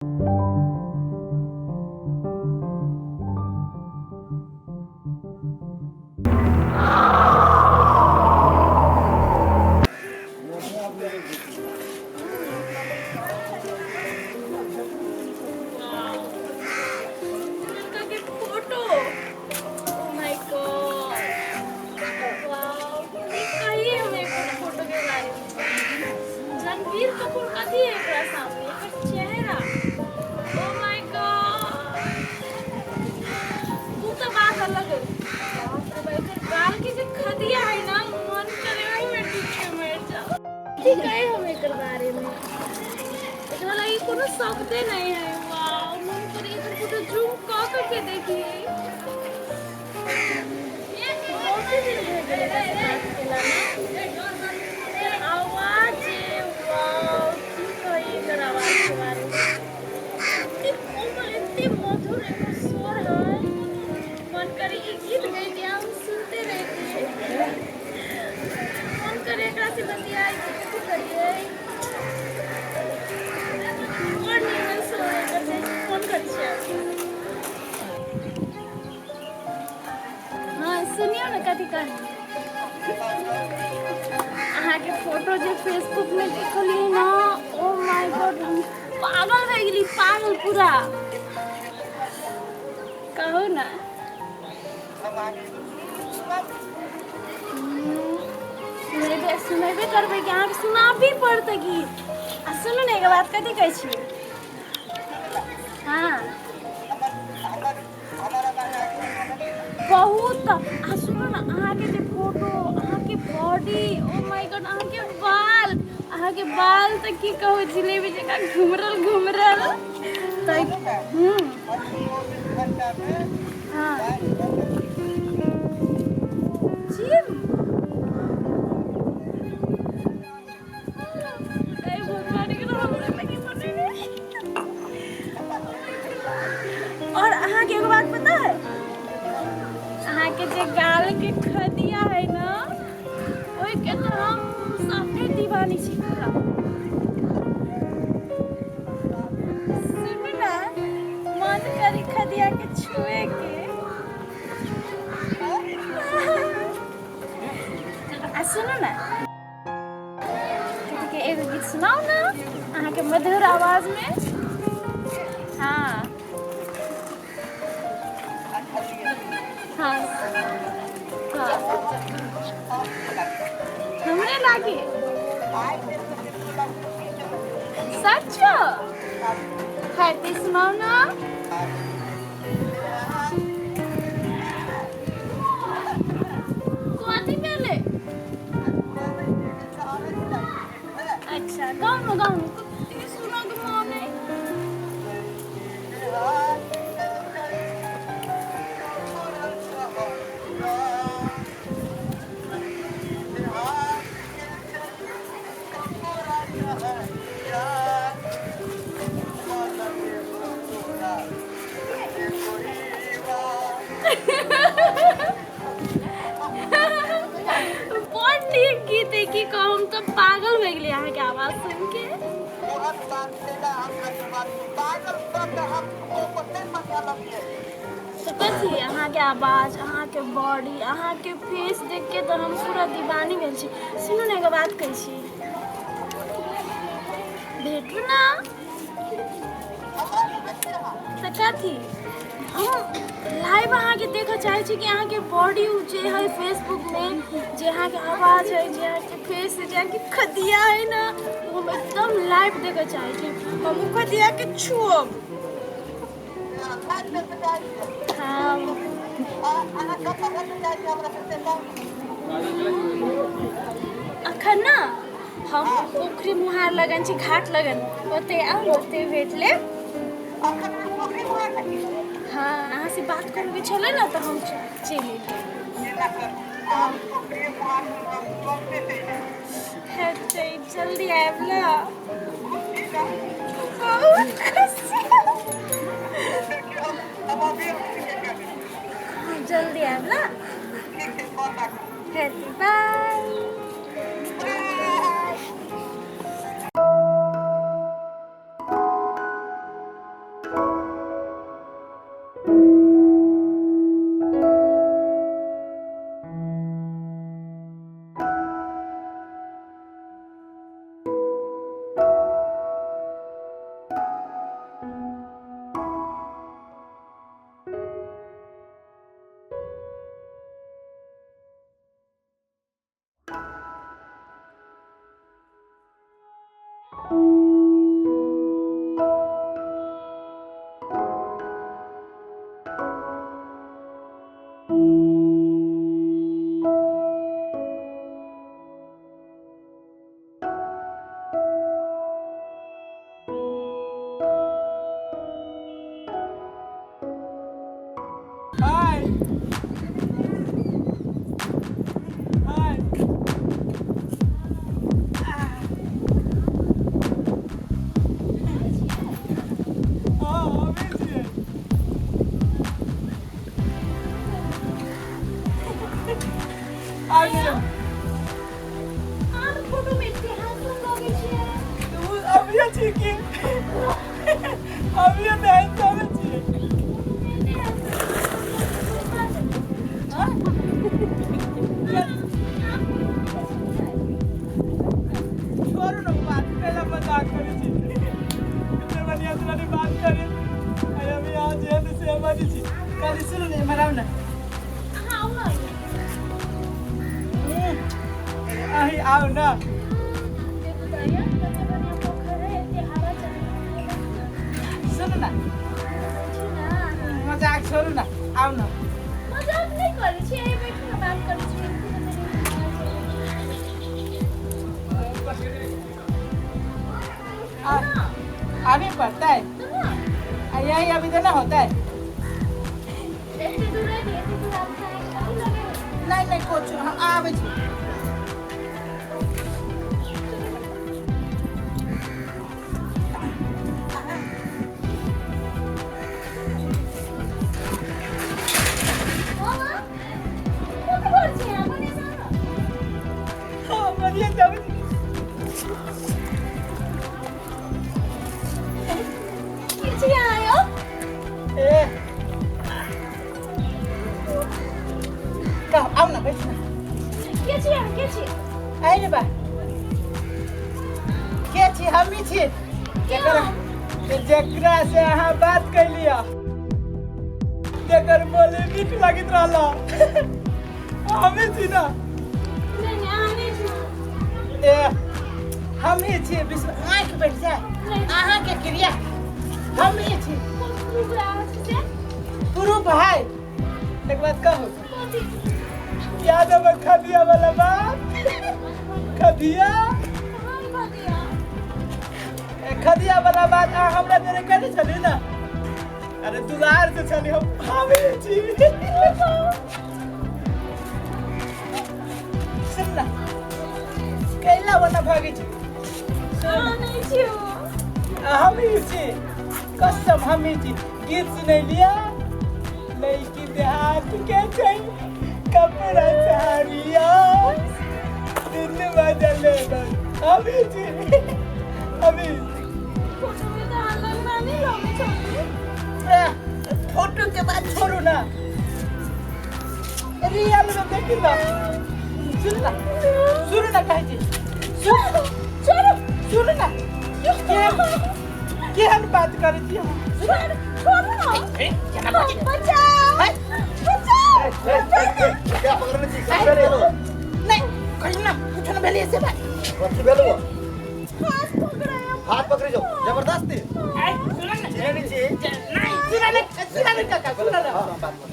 लड़का के फोटो ओ my God wow की कहिए हम एकर फोटो के बारे में। रणबीर कपूर कथी है एकरा सामने, एकर चेहरा, ओ my God. उ तो बात अलग है। बाप रे बाप, एकर बाल के जे खदिया है ना, मन करे ओही में डूब के मर जाओ। की कहे हम एकर बारे में, एकरा लागी कोनो शब्दे नहीं है। वाओ, मन करे एकर फोटो जूम क क के देखिए। बहुते दिन भए गेल एकरा से बात केला ना। एकर आवाज जे, वाओ, की कही एकर आवाज के बारे में। एते कोमल, एते मधुर एकर स्वर है, मन करे ई गीत गैते हम सुनते रहते। मन करे एकरा से बतियाई के कथी करिए। बड़ नीमन स्वर एकर छै। फोन करै छियै। हाँ, सुनियो ने, कथी कहली? अहाँके फोटो जे फेसबुक में देखलियै ना, ओ my God, हम पागल भए गेली, पागल पूरा। कहू ना। सुनेबे, सुनेबे करबै कि अहाँके सुनाबी पड़तै गीत? आ सुनू ने, एगो बात। कथी कहै छियै? हाँ, बहुत। आ सुनू ने, अहाँके जे फोटो, अहाँके बॉडी, ओ my God, अहाँके बाल, अहाँके बाल तऽ की कहू, जिलेबी जकाँ घुमरल घुमरल तऽ। हाँ, जिम। हे भगवान, एकरा हमरा लगी बनेने। और अहाँके एगो बात पता है? अहाँके जे गाल के खदिया है ना, ओहिके तऽ हम साफे दीवानी छी पूरा। सुनू ना, मन करी खदिया के छुए के। आ सुनू ना, के एगो गीत सुनाउ ना अहाँके मधुर आवाज में। हाँ हाँ हाँ, हमरे लागे सच है तो सुनाउ ना। कथी भेलै? अच्छा, गाउ न, गाउ न, कते सुनऽ के मन है। बड़ नीक गीत है, की कहू, हम तऽ पागल भए गेलियै अहाँके आवाज सुनि के। तऽ कथी, अहाँके आवाज, अहाँके बॉडी, अहाँके फेस देख के तऽ हम पूरा दीवानी भेल छी। सुनू ने, एगो बात कहै छी, भेटू ना। तऽ कथी, हम लाइव अहाँके देखऽ चाहै छी कि अहाँके बॉडी जे है फेसबुकमे, जे अहाँके आवाज है, जे अहाँके फेस है, जे अहाँके खदिया है ना, ओ हम एकदम लाइव देखऽ चाहै छी। हम ओ खदियाके छुअब। हाँ, अखन ना हम पोखरि मुहार लगन छी, घाट लगन। ओते आउ, ओते भेट लेब। हाँ, अहाँ से बात करैके छलै ने, तऽ हम चलि एलियै। हेतै, जल्दी आयब ने। बहुत खुशी। जल्दी आयब ने। हेतै, बाय। हाय। हाँ, हमे छियै। आबि गेलौ। आर फोटो में एते हैंडसम लगै छियै। तू अभियो छी की? अभियो तऽ हैंडसमे छियै। फोटो में एते हैंडसम। हाँ? छोड़ू ने बात, कैला मजाक करै छी? इतने बढ़िया से रानी बात करे, अरे अभी यहाँ जे है से बजै छी। काली सुनू ने, एम्हर आउ ने। अहाँ आउ ने। अहीं आउ ने। देखू तऽ ये कते बढ़िया पोखरि है, एते हवा चलै। सुनू ने। छी ने। मजाक छोड़ू ने, आउ ने। मजाक नहि करै छी, एहि बैठू ने, बात करै छी। अभी पड़ता है आ यही अभी तो ना होता है। एते दूर है, एते दूर आब खाए कहीं लगे। नहीं नहीं, कुछ हम आबै छी। मामा, कथी करै छी अहाँ? बने जाउ ने। हाँ, बढ़िया जाबै छी। के छी अहाँ यौ? ए कह, आउ ने, बैठ ने। के छी अहाँ? के छी? आइ रे बा, के छी? हमही छी। के जकरा हम? जकरा से अहाँ बात कैलियै, जकर बोली मीठ लगैत रहल, हमे छी ना। नहि नहि, अहाँ नहि छी। ए, हमही छी, विश्व आँखि बैठ जाए। नहि। अहाँके क्रिया, हमही छी। कोन प्रूफ अहाँ छी से? प्रूफ है। एक बात कहू? कथी? याद है खदिया वाला बात? खदिया। हम खदिया? ए, खदिया वाला बात अहाँ हमरा जरे कहने छली ना? अरे दुलार से छली। हम हमे छी। सुन ना, कैला वाला भागै छी? सुन। अहाँ नहि छी ओ। हमही छी, कसम हमही छी। गीत सुनैलियै, लड़की देहात के छै, कपड़ा साड़िया दिन बदले। हमही छी, हमही। फोटो में तऽ अहाँ लगना नहि लगै छली। ए, फोटो के बात छोड़ू ना, रियल में देखी ना। सुन ना, सुन ना, कहै छी सुन। छोड़ू। सुन ना, केहन केहन बात करै छी हम? छोड़ू, छोड़ू ना, बचाओ, बचाओ। क्या पकड़ने छी? कथी भेलै? नहीं, कहियो ना, कुछ ना भेलै से बात। कथी भेलौ? हाथ पकड़ाया। हाथ पकड़े जाओ जबरदस्ती? आइ सुन ना। चिन्है नहि छी? नहीं, सुन ना, सुन ना काका, सुन ना। हाँ, बात बोल।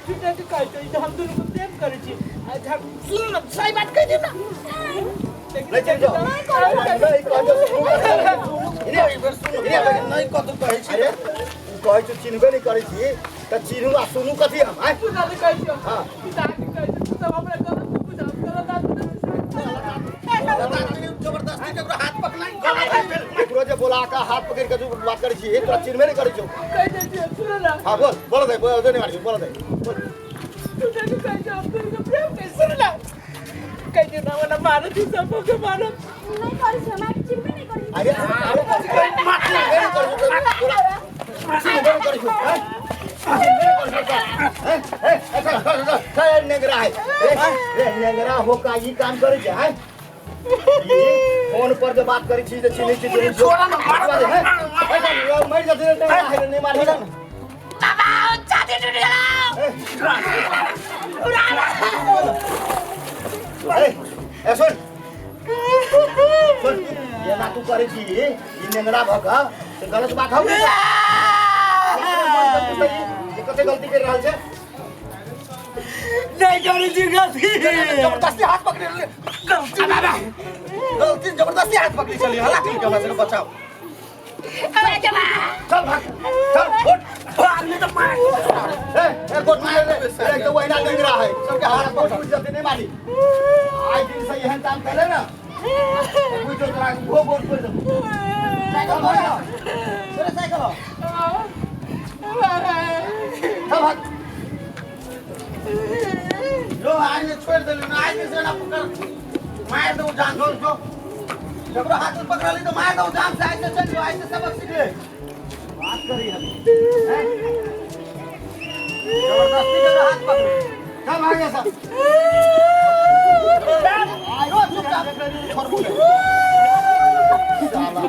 सुन के कहै छी, हम दुनू के प्रेम करै छी। अच्छा सुन ना, सही बात कहि दियौ ना। नहीं चल जाओ। नहीं करै। नहीं कह जाओ। इने इने। नहि, कतौ कहै छी? अरे उ कहै छौ चिन्हबे नहि करै छी तऽ चिन्हू आ सुनू कथी हम आँय? सुन ना, कहै छी। हाँ। पिता के कहै छी, तू सब हमरा गलत बुझा, गलत आदमी। जबरदस्ती केकरो हाथ पकड़ाइ गलत भेल। केकरो जे बोला के हाथ पकड़ि के जो बात करै छी, तोरा चिन्हबे नहि करै छौ। कहि दै छियै, सुन ना। हाँ, बोल, बोल दे, बोल दे, नहीं मारी, बोल दे, बोल। तू के कहै छी, हम दुनू के प्रेम करै। सुन ना, कहि दियौ ना, ओना मारै छी, सब के मारब। नहि करै छी, हमरा चिन्हबे नहि करै छी। अरे अरे, कथी करै? चिन्हबे नहि करै छौ तोरा, चिन्हबे नहि करै छौ आँय? चिन्हबे नहि करै छौ आँय? ए, ए, चल, चल, चल, चल, नेंगरा है। ए, ए, नेंगरा हो का ई काम करै छै आँय? ई फोन पर जे बात करै छी जे चिन्है छी, चिन्है छी। छोड़ा ना, मार। हैं? ए, मरि जेतै रे, नेंगरा है रे, नहि मारही ने। ए, ए, ए, सुन सुन, एना तू करै छी, ई नेंगरा भऽ कऽ से गलत बात हौ। कते गलती कर रहल छै। नहीं करै छी गलती। जबरदस्ती हाथ पकड़े ले, गलती गलती, जबरदस्ती हाथ पकड़ी चली। हला ठीक, हमरा सबके बचाओ। चल भाग, चल उठ। आदमी तो मार। ए ए, गोट मार रे। नहीं मारी आज दिन से एहन काम करे ना बुझो तोरा गो गोल कर देबो साइकिल भरे तोरे साइकिल हो चल भाग जो आज ने छोड़ देलू ना आज से ना पकड़ मार दो जान जो जो जबरो हाथ में पकड़ ली तो मार दो जान से आज से चल जो आज से सबक सीख ले बात करी हम हैं? जबरदस्ती जबरो हाथ पकड़ चल भाग ऐसा आयो चुपचाप छोड़ बोले साला।